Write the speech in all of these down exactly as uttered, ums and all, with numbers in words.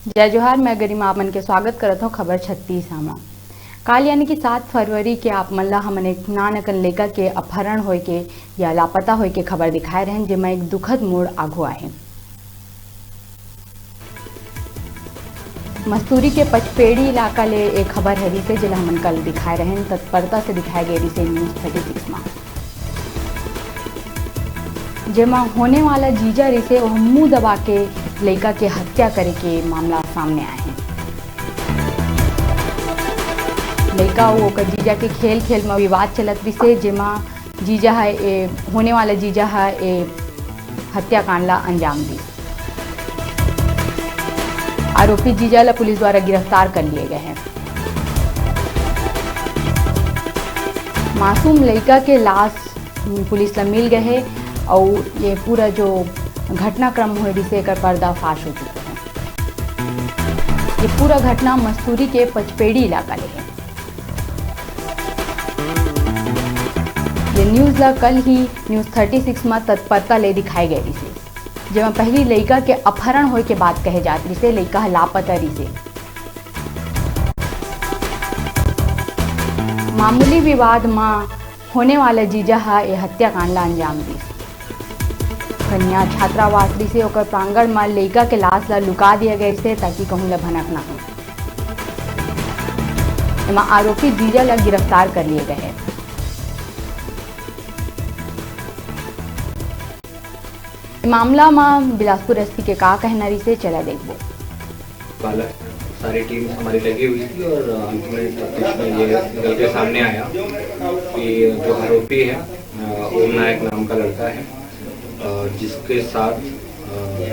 जय जोहार, मैं गरिमा आप मन के स्वागत करत हौं खबर छत्तीस म। काल यानी कि सात फरवरी के आप मन ला हमन एक नान अकन लइका के अपहरण होए के या लापता होए के खबर दिखाए रहेन, जेमा एक दुखद मोड़ आघू आहे। मस्तूरी के पचपेड़ी इलाका ले एक खबर हे रिसे, जेला हमन कल दिखाए रहेन, तत्परता से दिखाए गए रिसे न्यूज़ थर्टी सिक्स मा। जेमा होने वाला जीजा रिसे, ओह मुंह दबा के लइका के हत्या करे के मामला सामने आए हे। लइका अउ ओकर जीजा के खेल खेल म विवाद चलत रिसे, जेमा जीजा ह ए, होने वाला जीजा ह ए हत्याकांड ला अंजाम दिस। आरोपी जीजा ला पुलिस द्वारा गिरफ्तार कर लिए गए हैं। मासूम लइका के लाश पुलिस ला मिल गए हे अउ ये पूरा जो घटनाक्रम होए रिसे, एकर पर्दाफाश हो चुके हे। ये पूरा घटना मस्तूरी के पचपेड़ी इलाका ले हे। ये न्यूज़ ला कल ही न्यूज़ थर्टी सिक्स म तत्परता ले दिखाए गए रिसे, जेमा पहली लइका के अपहरण होए के बात कहे जात रिसे, लइका ह लापता रिसे। मामूली विवाद म होने वाला जीजा ह ए हत्याकांड ला अंजाम दिस। कन्या छात्रावास रिसे, ओकर प्रांगण म लइका के लाश ला लुका दिया गए रिसे, ताकि कहूं ला भनक ना हो। एमा आरोपी जीजा ला गिरफ्तार कर लिए गए हे। मामला म बिलासपुर एसपी के का कहना रिसे, चला देखबो। बालक, सारी टीम्स हमारी लगी हुई थी और, अ, अंत में तफ्तीश में ये निकल के सामने आया कि जो आरोपी है, अ, ओम नायक नाम का लड़का है, अ, जिसके साथ, अ,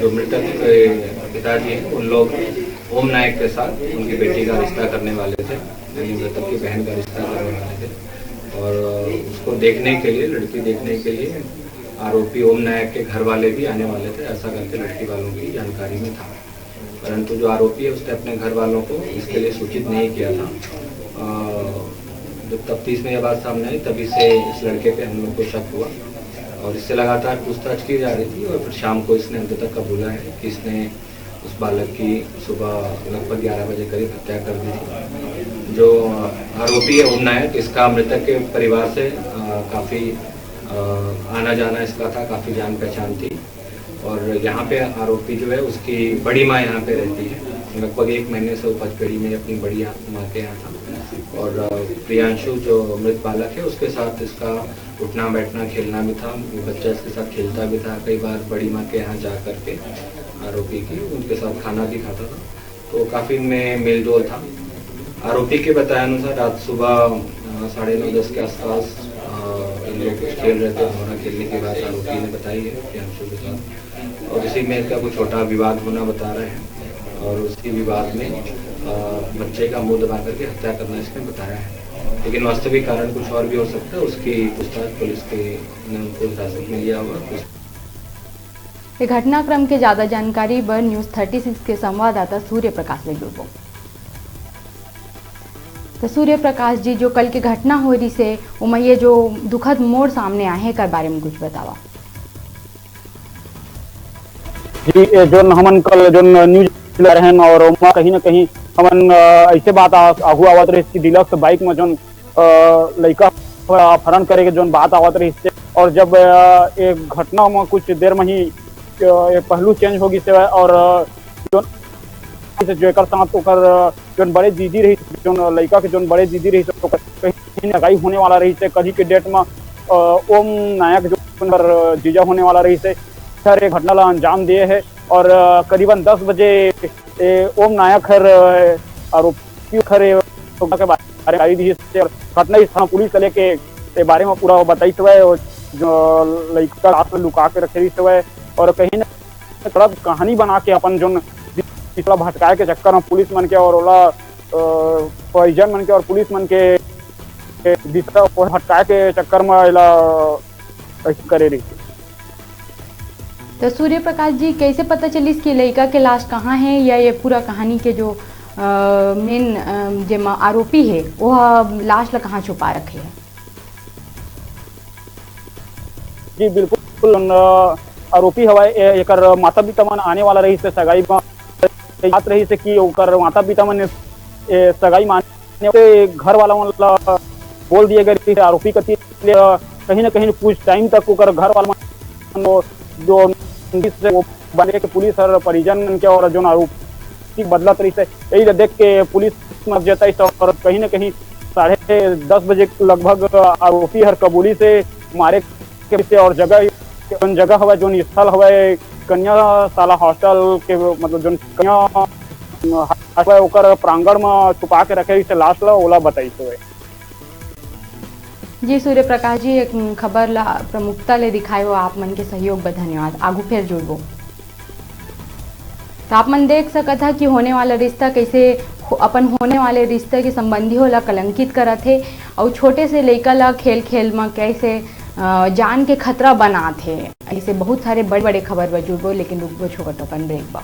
जो मृतक के पिताजी हैं, उन लोग ओम नायक के साथ उनकी बेटी का रिश्ता करने वाले थे, यानी मृतक की बहन का रिश्ता करने वाले थे। और, अ, उसको देखने के लिए, लड़की देखने के लिए आरोपी ओम नायक के घर वाले भी आने वाले थे, ऐसा करके लड़की वालों की जानकारी में था। परंतु जो आरोपी है, उसने अपने घर वालों को इसके लिए सूचित नहीं किया था। अ, जब तफ्तीश में यह बात सामने आई, तभी से इस लड़के पे हम लोग को शक हुआ और इससे लगातार पूछताछ की जा रही थी और फिर शाम को इसने अंत तक कबूला है कि इसने उस बालक की सुबह लगभग ग्यारह बजे करीब हत्या कर दी थी। जो, अ, आरोपी है ओम नायक, इसका मृतक के परिवार से, अ, काफ़ी, अ, आना जाना इसका था, काफ़ी जान पहचान थी। और यहाँ पे आरोपी जो है, उसकी बड़ी माँ यहाँ पे रहती है। लगभग एक महीने से वो पचपेड़ी में अपनी बड़ी माँ के यहाँ था। और, अ, प्रियांशु, जो मृत बालक है, उसके साथ इसका उठना बैठना, खेलना भी था। वो बच्चा इसके साथ खेलता भी था, कई बार बड़ी माँ के यहाँ जा करके आरोपी की उनके साथ खाना भी खाता था। तो काफ़ी इनमें मेलजोल था। आरोपी के बताए अनुसार रात सुबह, अ, साढ़े नौ दस के आसपास, अ, इन लोग कुछ खेल रहे थे। भौंरा खेलने की बात आरोपी ने बताई है प्रियांशु के साथ, और इसी में इसका कुछ छोटा विवाद होना बता रहे हैं और उसी विवाद में, अ, बच्चे का मुंह दबा करके हत्या करना इसने बताया है। लेकिन वास्तविक कारण कुछ और भी हो सकता है, उसकी पूछताछ पुलिस के, ने उनको हिरासत में लिया हुआ है। ये घटनाक्रम के ज्यादा जानकारी बर न्यूज़ थर्टी सिक्स के संवाददाता सूर्य प्रकाश ले जुड़बो। तो सूर्य प्रकाश जी, जो कल के घटना हो रिसे, ओमा ये जो दुखद मोड़ सामने आहे, एकर बारे में कुछ बतावा। जी, ए, जोन हमन कल जोन न्यूज़ ला रहन और ओमा कहीं ना कहीं हमन, अ, ऐसे बात आ, आगू आवत रहिस कि डीलक्स बाइक में जोन, अ, लइका अपहरण करे के जोन बात आवत रहिस हे और जब, अ, एक घटना में कुछ देर में ही, अ, एक पहलू चेंज हो गिस हे और, अ, जोन से जो एकर साथ ओकर, अ, जोन बड़े दीदी रहिस, जोन लइका के जोन बड़े दीदी रहिस, ओकर कहीं सगाई होने वाला रहिस हे कल ही के डेट में, अ, ओम नायक जो ओकर जीजा होने वाला रहिस हे, सर, ये घटना ला अंजाम दिए हे और, अ, करीबन दस बजे ए, ओम नायक हर, अ, आरोपी हर ए, घटना के बारे में जानकारी दिस हे और घटना स्थल पुलिस ला लेके ए बारे में पूरा बताइस हवय और जो लइका लाश ला लुका के रखे रिहिस हवय और कहीं ना कहीं कहानी बना के अपन जोन दिशा ला भटकाए के चक्कर में पुलिस मन के और ओला, अ, परिजन मन के और पुलिस मन के दिशा ला भटकाए के चक्कर में एला करे रहिस। तो सूर्य प्रकाश जी, कैसे पता चलिस कि लइका के लाश कहाँ हे या ये पूरा कहानी के जो, अ, मेन, अ, जेमा आरोपी हे, वो लाश ला कहाँ छुपा रखे हे? जी बिल्कुल, अ, आरोपी हवय, ए-, एकर माता पिता मन आने वाला रहिस हे सगाई में, बात रहिस हे कि ओकर माता पिता मन ए, सगाई माने से घर वाला मन ला बोल दिए गए रहिस हे। आरोपी कति ले कहीं ना कहीं कुछ टाइम तक ओकर घर वाला मन जो पुलिस हर परिजन मन के और जोन आरोपी बदलत रहिस हे, यही ला देख के पुलिस में जताइस और कहीं ना कहीं साढ़े दस बजे लगभग आरोपी हर कबूलिस हे मारे के से और जगह, जोन जगह हवय, जोन स्थल हवय, कन्या शाला हॉस्टल के, मतलब, जोन कन्या हॉस्टल हवय, ओकर प्रांगण म छुपा के रखे रहिस हे लाश ला, ओला बताइस हवय। जी सूर्य प्रकाश जी, एक खबर ला प्रमुखता ले दिखाए हो, आप मन के सहयोग बर धन्यवाद। आगू फिर जुड़बो। तो आप मन देख सकत हा कि होने वाला रिश्ता कैसे हो-, अपन होने वाले रिश्ते के संबंधी होला कलंकित करत हे, और छोटे से लइका ला खेल खेल में कैसे, अ, जान के खतरा बनात हे। ऐसे बहुत सारे बड़े बड़े खबर बर जुड़बो, लेकिन रुकबो छोकत अपन ब्रेक बा।